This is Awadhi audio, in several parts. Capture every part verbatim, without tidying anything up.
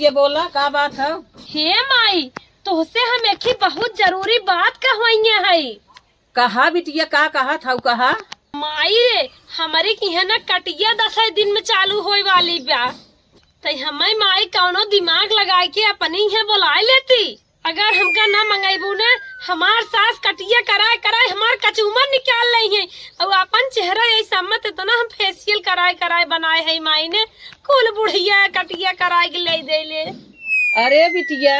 ये बोला, का बात है? हे माई, तोहसे हम एक ही बहुत जरूरी बात कहवइये हई। कहा बिटिया, का कहत हऊ, कहा। माई रे, हमरे किहाँ ना कटिया दसै दिन में चालू होए वाली बा। तै हमै माई कौनो दिमाग लगाए के अपनी इहाँ बोलाए लेती। अगर हमका ना मंगैबू ना, हमार सास कटिया कराए कराए हमार कचूमर निकाल लइहैं। अउ आपन चेहरा यही सम्मत इतना हम फेसियल कराए कराए बनाए है माई ने, कुल बुढ़िया कटिया कराए के ले देले। अरे बिटिया,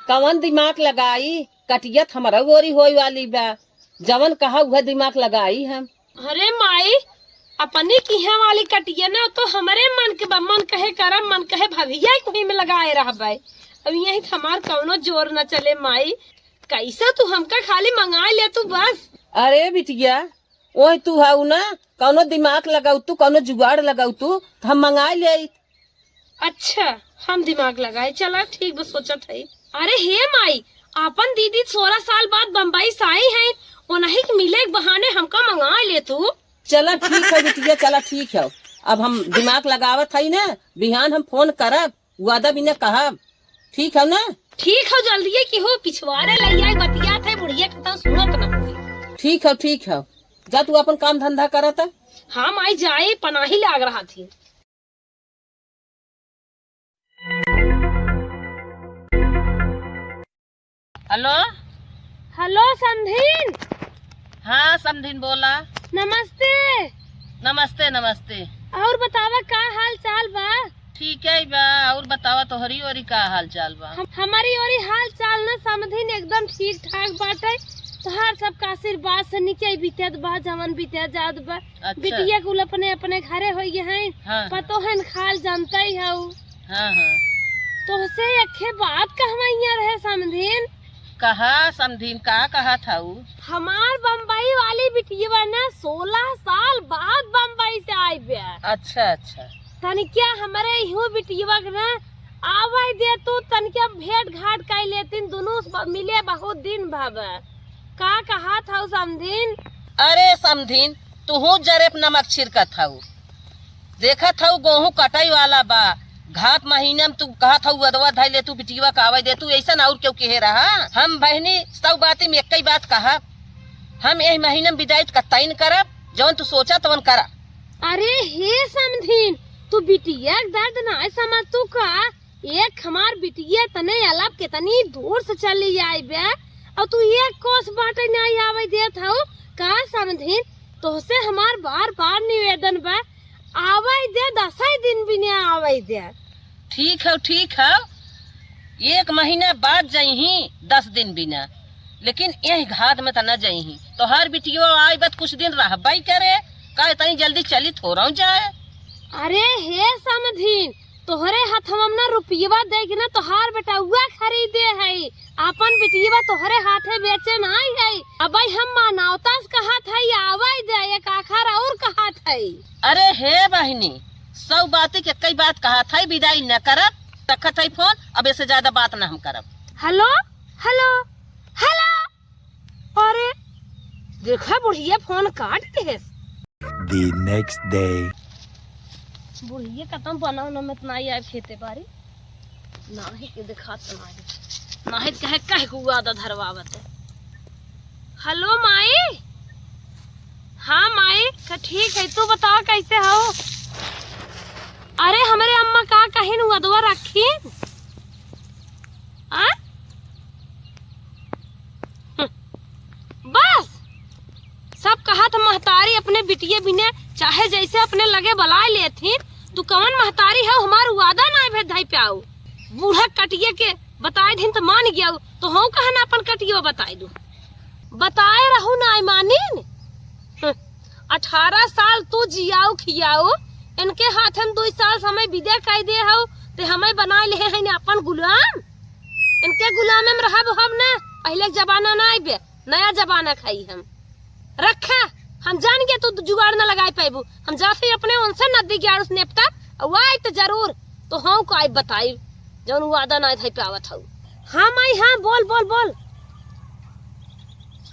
कवन दिमाग लगाई, कटिया त हमरौ ओरी होए वाली बा, जवन कहा उहै दिमाग लगाई हम। अरे माई, अपनी किहाँ वाली कटिया ना तो हमरे मन के बा, मन कहे करब, मन कहे भभिया के वही में लगाए रहबै। अब यही त हमार कौनो जोर न चले माई, कैसे तू हमका खाली मंगाए ले तू बस। अरे बिटिया, ओह तू हऊ ना, कौनो दिमाग लगाऊ तू, कौनो जुगाड़ लगाऊ तू, त हम मंगाए ले। अच्छा, हम दिमाग लगाए, चला ठीक बा, सोचत हई। अरे हे माई, आपन दीदी सोरह साल बाद बम्बई से आई हैं, उन्हीं के मिले के बहाने हमका मंगाए ले तू। चला ठीक है बिटिया, चला ठीक है, अब हम दिमाग लगावत हई ना, बिहान हम फोन करब, वादा बिना कहब, ठीक है ना? ठीक है, जल्दी है कि हो पिछवारे ले आई, बतियात है बुढ़िया के तो सुनत ना होई। ठीक है, ठीक है, जा तू अपन काम धंधा करत है। हाँ माई, जाए पनाही लाग रहा थी। हेलो। हेलो समधिन। हाँ समधिन बोला। नमस्ते। नमस्ते नमस्ते। और बतावा का हाल चाल बा? ठीक है बा। और बतावा तोहरी ओरी का हाल चाल बा? हम, हमारी ओरी हाल चाल ना समधिन एकदम ठीक ठाक बाटे। तोहार सबका आशीर्वाद से निके बीतत बा, जवन बीते जात बा। अच्छा। बिटिया कुल अपने अपने घरे होइए हैं। हाँ, हाँ। पतोहन खाल जानते ही हऊ। हाँ, हाँ। तोहसे एक्खे बात कहवइया रहे समधिन। कहा समधिन, का कहत हऊ? हमार बम्बई वाली बिटिया ना सोलह साल बाद बम्बई से आई बे। अच्छा, अच्छा। तनिका हमरे इहू बिटिया के ना आवे दे तू, तनिका भेंट घाट कर लेतिन, दुनू ब-, मिले बहुत दिन भवे। का कहत हऊ समधिन? अरे समधिन, तुहू जरे पे नमक छिड़कत हऊ। देखत हऊ गोहूँ कटाई वाला बा, घात महीना में तू कहत हऊ अदवा धइ ले तू बिटिया का आवे दे तू, ऐसन और केहू कहे रहा? हम बहिनी सौ बाती में एक्कई बात कहब, हम एह महीना में बिदाई कतई न करब, जवन तू सोचा तवन करा। अरे हे समधिन, तू बिटिया के दर्द ना समझ तू का? एक हमार बिटिया तने अलग कितनी दूर से चली आई बे, और तू एक कोस बाटे नहीं आवे देत हऊ का समधिन? तोहसे हमार बार बार निवेदन बा, आवे दे, दसई दिन भी नहीं आवे दे। ठीक है, ठीक है, एक महीना बाद जइही, दस दिन बिना, लेकिन एह घात में त न जइही। तोहार बिटियो आई बत कुछ दिन रहबई करे, का इतनी जल्दी चली थोरौ जाए? अरे हे समधिन, तोहरे हथवा में ना रुपयवा दे के ना तोहार बेटउआ खरीदे है, आपन बिटियवा तोहरे हाथे बेचे नाई है। अबई हम मानवता से कहत है, आवे दे, एक आखर और कहत है। अरे हे बहिनी, सौ बाती के कई बात कहत है, बिदाई न करब, रखत है फोन, अब ऐसे ज्यादा बात न हम करब। हेलो, हेलो, हेलो। अरे, देखा बुढ़िया फोन काट देहेस। The next day। बुढ़िया कतौ बना उना में त नाई आए खेते बारी। नाही के देखात त नाही। नाही त कहे, कहे के उ आदा धरवावत है। हेलो माई। हाँ माई, का ठीक है, तू बतावा कैसे हो? अरे हमरे अम्मा का कहिन उ अदवा रखी? आ? हम्म। बस, सब कहत महतारी अपने बिटिये बिने चाहे जैसे अपने लगे बलाए लेथिन। तू कवन महतारी हौ, हमार वादा नाय भेद धाई प्याऊ। बूढ़ा कटिये के बताए दिन त मान गया, तो हूँ कहन अपन कटियो बताए दू। बताए रहू नाय मानिन। हम्म। अठारह साल तू जियाऊ खियाऊ, इनके हाथ हम दुई साल समय विदा कइ दे हौ, ते हमें बनाए ले हैं अपन गुलाम। इनके गुलाम में रहब हम ना, पहले के जमाना ना आइबे, नया जमाना खाई हम। रखा, हम जान गए तू जुगाड़ ना लगाए पाइबू, हम जाते ही अपने उनसे नदी ग्यारस नेपटा, और आए तो जरूर, तो हम को आए बताई, जौन वादा ना धाई पावत हऊ। हाँ माई, हाँ, बोल, बोल, बोल।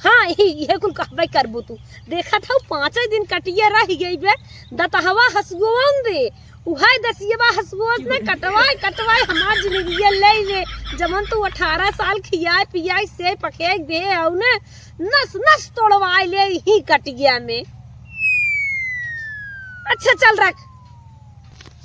हाँ, ये, ये कुल कहबे करबू तू। देखत हऊ, पाँचे दिन कटिया रह गई बे, दतहवा हसुआ दे, उहै दसियवा हसुओस ने कटवाए, कटवाए हमार जिंदगिया ले ले। जवन तू अठारह साल खियाए, पियाए, से पकेक दे हउ ने, नस, नस तोड़वाए ले ही कटिया में। अच्छा, चल रख।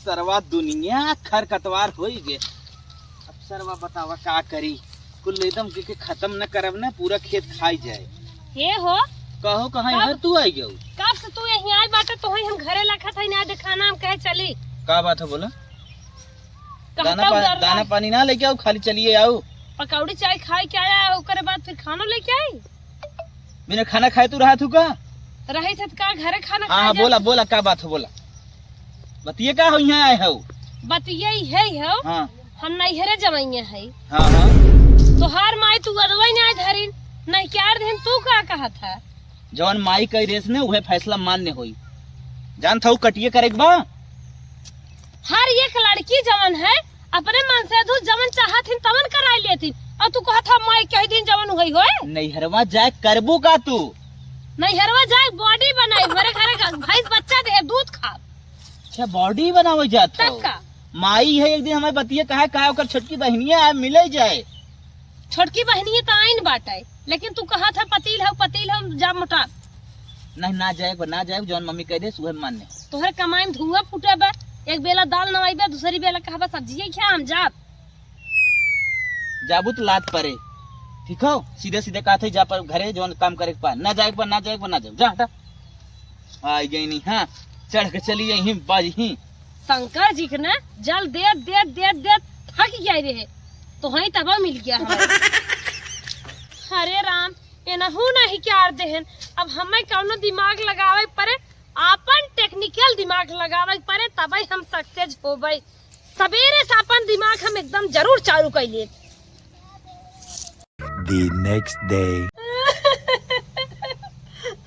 सरवा दुनिया खर कतवार होई गे। अब सरवा बतावा का करी, कुल एकदम के, के खत्म न करब ना, पूरा खेत खाई जाए। हे हो, कहो कहाँ कब? यहाँ तू आई गऊ? कब से तू यहीं आई बाटे, तोहई हम घरे लखत हई ना, देखा ना हम कहे चली। का बात है बोला? कहाँ दाना का पा-, उधर दाना रहा? पानी ना लेके आऊ, खाली चलिए आऊ। पकौड़ी चाय खाए के आया, ओकरे बाद फिर खानो लेके आई? बिना खाना खाए तू रहा थू का? रही थे का घरे खाना हाँ, खाए हाँ, जात बोला, हूँ। बोला, का बात हो, बोला। बतिये का हो, यहाँ आए हो? बतिये ही है हो। हाँ। हम नैहरे जवैया है। हाँ, हाँ। तोहार माई तू अदवई ना धरिन, नहीं क्या दिन तू का कहा था? जवन माई कही रेस ने, उहे फैसला मान्य होई। जान था, कटिए करे के बा। हर एक लड़की जवन है, अपने मन से तू जवन चाहत हिन, तवन कराई लेती। और तू कहत ह, "माई कह दिन जवन होई होए।" नैहरवा जाए करबू का तू? नैहरवा जाए body बनाई, हमारे घरे का भैंस बच्चा दे, दूध खा। अच्छा, body बनावे जात तब हो? का? माई है, एक दिन हमारे बतिया कहा, कहा ओकर छोटकी बहनिया है, मिले जाए। छोटकी बहनिया तो आइन बाटे, लेकिन तू कहत ह, "पतील हऊ, पतील हऊ, जा मोटा।" नहीं, ना जाए, ना जाए, जौन मम्मी कह दे, उहे मान्य। तोहरे कमाई में धुआं फूटे बा, एक बेला दाल नवाई बा, दूसरी बेला कहबा सब्जिये खा, हम जाब। जाबू तो लात परे, ठीक हो? सीधे सीधे कहत है, जा पर घरे जौन काम करे के पा, ना जाए के बा, ना जाए के बा, ना जाए, जा हटा। आई गई नहीं, हाँ, चढ़ के चली यहीं बाज ही। शंकर जी के ना जल देत देत देत देत थक गया रहे, तो वहीं तबा मिल गया हमें। हरे राम, एनहू नहीं क्यार देहन। अब हमें कौनो दिमाग लगावे परे, आपन technical दिमाग लगावे परे, तबे हम success होबे। सबेरे से आपन दिमाग हम एकदम जरूर चालू कर लिए। The next day.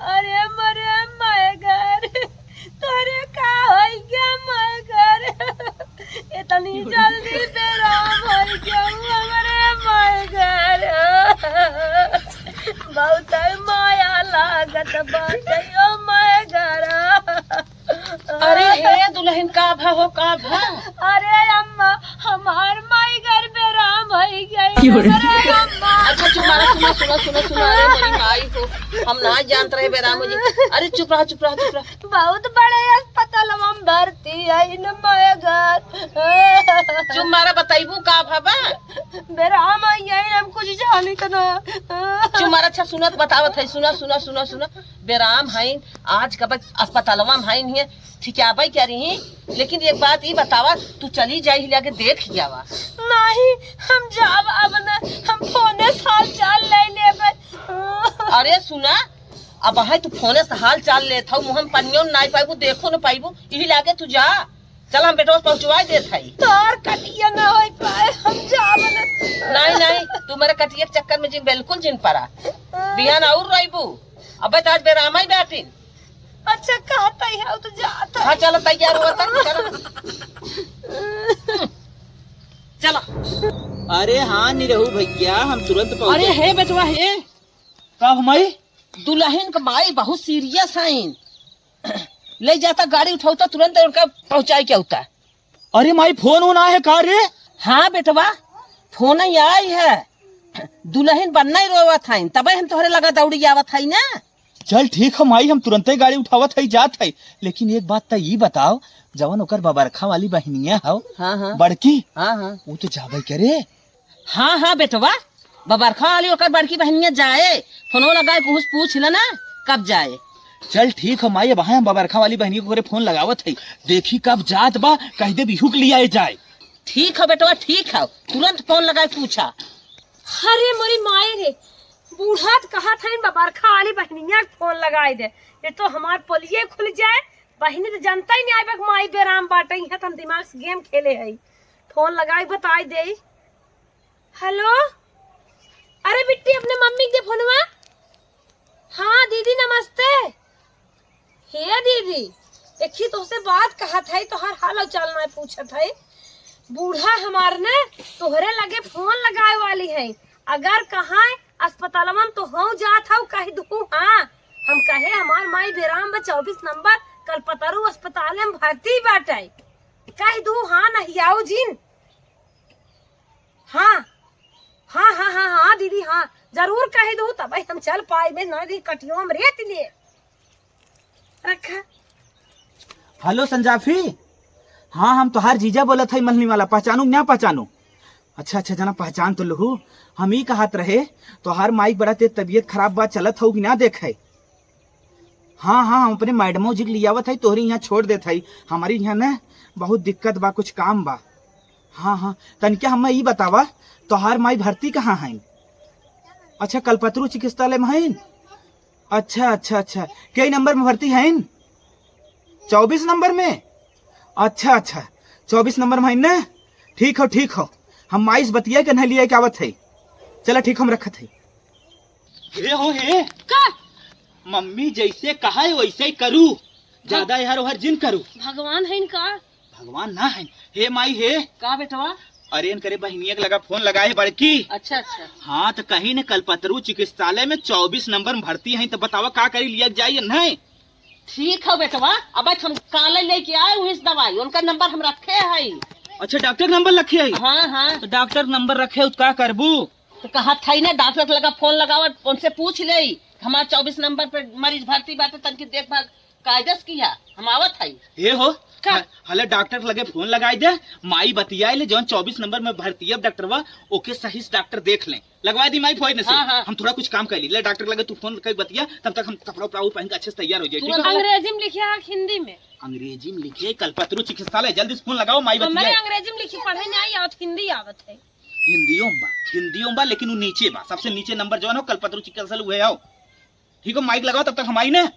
अरे मरे मगर, तोरे का होई गया मगर? इतनी जल्दी बेराम होई गया हमरे मगर। बहुत माया लागत बाटे ओ मगर। अरे हे दुलहिन, का भा हो, का भा? अरे अम्मा, हमार माई घर बेराम होई गई। क्यों रे? अरे अम्मा। अच्छा चुप मारा, सुना, सुना, सुना, सुना, अरे मोरी माई हो, हम ना जानत रहे बेराम हो जी। अरे चुप रहा, चुप रहा, चुप रहा। बहुत बड़े अस्पताल में भर्ती है इन माई घर। चुप मारा, बताइबू का भा बा? बेराम होई गई, हम कुछ जानित ना। चुप मारा, अच्छा सुनत बतावत है, सुना, सुना, सुना, सुना। बेराम है, आज कब अस्पतालवा में है, नहीं है, ठिकाबै करिहीं, लेकिन एक बात ई बतावा, तू चली जाई हिला के देख जावा। नहीं, हम जाब अब न, हम फोने से हाल चाल ले लेबे। अरे सुना, अब है तू फोने से हाल चाल लेत हऊ, मुँह में पनियो नाई पाइबू, देखो न पाइबू, यही लागे तू जा। चल हम बेटवा से पहुँचवाई देत हई। तोर कटिया ना होई पाए, हम जाब न। नहीं, नहीं, तू मेरे कटिया के चक्कर में जिन बिल्कुल जिन परा। बिहान और रोइबू। अबे तो आज बेरामा ही बैठिन। अच्छा, कहत ही है, तो जात हाँ, है। चलो, तैयार हुआ था, चलो। चलो। अरे हाँ, निरहू भैया, हम तुरंत पहुँचे। अरे हे बेटवा, हे। का हो माई? दुलहिन क माई बहुत serious हईन। ले जाता, गाड़ी उठावता, तुरंत उनका पहुँचाई के आवता। अरे माई, फोन वोन आए है का रे? हाँ बेटवा, फोन ही आई है। दुलहिन बन्ना ही रोवत हईन, तबे हम तोहरे लगा दौड़ी आवत हई ना। चल ठीक है माई, हम तुरंते गाड़ी उठावत हई, जात हई। लेकिन एक बात त ई बताओ, जवन ओकर बबरखा वाली बहिनिया हौ, हाँ, हाँ। बड़की, हाँ, हाँ। वो तो जाबे करे। हाँ, हाँ बेटवा, बबरखा वाली ओकर बड़की बहिनिया जाए, फोनो लगाए, कुछ पूछ लेना, कब जाए। चल ठीक है माई, अब हम बबरखा वाली बहिनिया को फोन लगावत हई, देखी कब जात बा, कह दे बिहू के लियाए जाए। ठीक है बेटवा, ठीक है, तुरंत फोन लगाए पूछा। अरे मोरी माई रे, बूढ़ा त कहत हईन बबरखा वाली बहिनिया के फोन लगाए दे, ये तो हमार पोलिये खुल जाए। बहिनी तो जनता ही नहीं आए बा कि माई बेराम बाटे, यहाँ तो हम दिमाग से game खेले हई। फोन लगाई बताई दे। हेलो, अरे बिट्टी, अपने मम्मी के दे फोनवा। हाँ दीदी नमस्ते। हे दीदी, देखी तोहसे बात कहत हई, तोहार हाल चाल ना पूछत हई। बूढ़ा हमार ने तोहरे लगे फोन लगाए वाली है, अगर कहाँ अस्पतालवा में तो हूँ जात हऊ कह दू। हाँ, हम कहे हमार माई बेराम बा, चउबीस नंबर कल्पतरू अस्पताल में भर्ती बाटे। कहि दू हाँ, नहीं आउ जिन। हाँ, हाँ, हाँ, हाँ, हाँ, दीदी, हाँ, जरूर कहि दू, तबहिं हम चल पाइबे, ना दी कटियो हम रेत ले। रखा। हेलो संजाफी, हाँ, हम तोहार जीजा बोलत हई मल्हनी वाला, पहचानू ना पहचानू? अच्छा, अच्छा, जना पहचान तो लुहू। हम ई कहत रहे, तोहार माई के बड़ा तेज तबियत खराब बा, चलत हऊ कि ना देखे? हाँ, हाँ, हम अपने मैडमो जी के लियावत हई, तोहरी इहाँ छोड़ देत हई। हमरी इहाँ न बहुत दिक्कत बा, कुछ काम बा। हाँ, हाँ, तनिका हम्मे ई बतावा, तोहार माई भर्ती कहाँ हईन? अच्छा, कल्पतरू चिकित्सालय में हईन? अच्छा, अच्छा, अच्छा, कई नंबर में भर्ती हईन? चउबीस नंबर में? अच्छा, अच्छा, चउबीस नंबर में हईन न? ठीक हो, ठीक हो, हम माई से बतिया के नहीं लिया के आवत हई। चला, ठीक, हम रखत हई। हे हो हे। का? मम्मी जैसे कहा है वैसे ही करू। ज्यादा यार ओहर जिन करू। भगवान है इनका। भगवान ना है। हे माई हे। का बेटवा? अरे इनकरे बहिनिया के लगा फोन लगाए है बड़की। अच्छा, अच्छा। हाँ तो कहीं ने कल्पतरू चिकित्सालय में चउबीस नंबर में भर्ती है तो बतावा का करी लिया जाए या नहीं? ठीक है बेटवा, अब हम काले लेके आए हुई इस दवाई, उनका नंबर हम रखे है। अच्छा डॉक्टर नंबर रखे है? हाँ, हाँ। तो डॉक्टर नंबर रखे हो तो का करबू? तो कहत है ना डॉक्टर के लगा फोन लगावा, उनसे पूछ ले, हमार चउबीस नंबर पे मरीज भर्ती बाटे, तनकी देखभाल कायदे से किया, हम आवत है। ये हो, का? ह-, हले डॉक्टर के लगे फोन लगाई दे, माई बतियाए ले, जौन चउबीस नंबर में भर्ती है डॉक्टरवा, ओके सही से डॉक्टर देख ले। लगवा दी माई फोन से। हाँ, हाँ। हम थोड़ा कुछ काम कर ली। ले डॉक्टर के लगे तू फोन कर बतिया, तब तक हम कपड़ा उपड़ा पहन के अच्छे से तैयार हो जाए, ठीक है? अंग्रेजी में लिखे है कि हिंदी में? अंग्रेजी में लिखे, कल्पतरू चिकित्सालय, जल्दी से फोन लगाओ, माई हमारे बतिया। अंग्रेजी में लिखे पढ़े नहीं आई, आज हिंदी आवत है। हिंदियों में बा, हिंदियों में बा, लेकिन वो नीचे बा, सबसे नीचे नंबर जौन हो, कल्पतरू चिकित्सालय उहे हो। ठीक हो, माइक लगाओ, तब तक हम आई ना।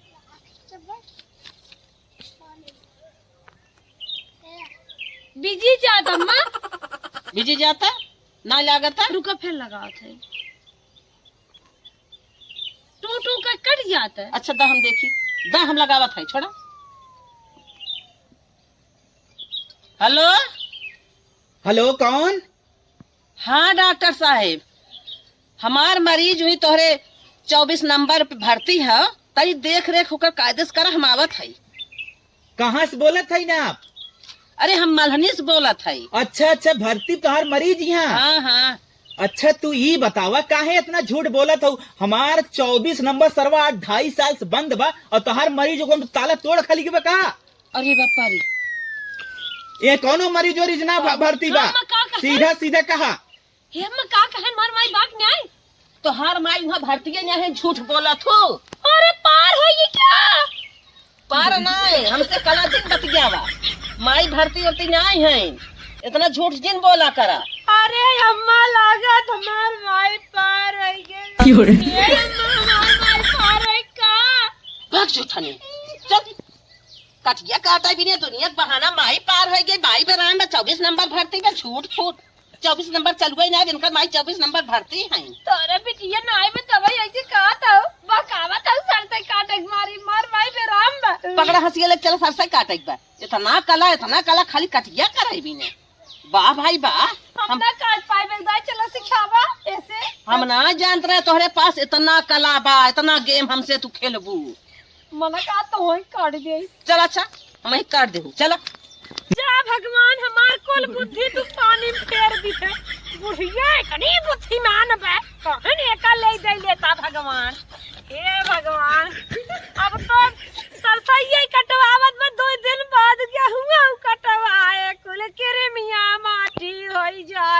बिजी जात अम्मा। बिजी जाता? ना लागता? रुका, फिर लगावत है। टू टू का कट जाता है। अच्छा, दा हम देखी, दा हम लगावत है, छोड़ा। हेलो। हेलो, कौन? हाँ डॉक्टर साहेब, हमार मरीज हुई तोहरे चउबीस नंबर पे भर्ती है, तई देख रेख होकर कायदे से करा, हम आवत हई। कहाँ से बोलत हई ना आप? अरे हम मल्हनी से बोलत हई। अच्छा, अच्छा, भर्ती तोहार मरीज यहाँ? हाँ, हाँ। अच्छा, तू ई बतावा, काहे इतना झूठ बोलत हऊ? हमार चउबीस नंबर सरवा आज ढाई साल से बंद बा और तोहार मरीज ओकरे में ताला तोड़ खाली के बा का? अरे बापा रे। ये कौनो मरीज ओरीज ना भ-, भर्ती बा। हम का कहे? सीधा सीधा कहा। हे अम्मा, का कहे, मार माई बात न्याय? तोहार माई वहाँ भर्ती न्याय है, झूठ बोलत हो। अरे पार हो ये क्या? पार नाय, हमसे कला जिन बतियावा। माई भर्ती उर्ती न्याय है, इतना झूठ जिन बोला करा। अरे अम्मा, लागत हमार माई पार हो गई। क्यों रे? ए अम्मा, हमार माई पार हो का? भाग जो थाने, चल। कटिया काटा भी नहीं, दुनिया के बहाना, माई पार हो गई, माई बेराम बा, चउबीस नंबर भर्ती बा, झूठ फूट। चउबीस नंबर चलुआ ही ना, इनकर माई चउबीस नंबर भर्ती है। तोरे बिटिया नाई में दवाई ऐसे कहत हऊ, बकावत हऊ, सरसई काटे के मारी, मार माई बेराम बा। पकड़ा हंसिया लेके चला, सरसई काटे के बा। इतना कला, इतना कला, खाली कटिया करे भी ने। वाह भाई वाह। हम हम ना काट पाए, बेगदार चला सिखावा ऐसे। हम ना जानत रहे तोहरे पास इतना कला बा, इतना गेम हमसे तू खेलबू। मना का तो वही काट दे। चल अच्छा, हम ही काट देहू, चला। जा भगवान, हमार कुल बुद्धि तू पानी में फेर दिहे। बुढ़िया इतनी बुद्धिमान बा, कहन एका ले दे लेता भगवान। हे भगवान, अब तो सरसइये कटवावत में दो दिन बाद गेहुआ कटवाए, कुल किरमिया माटी होई जा।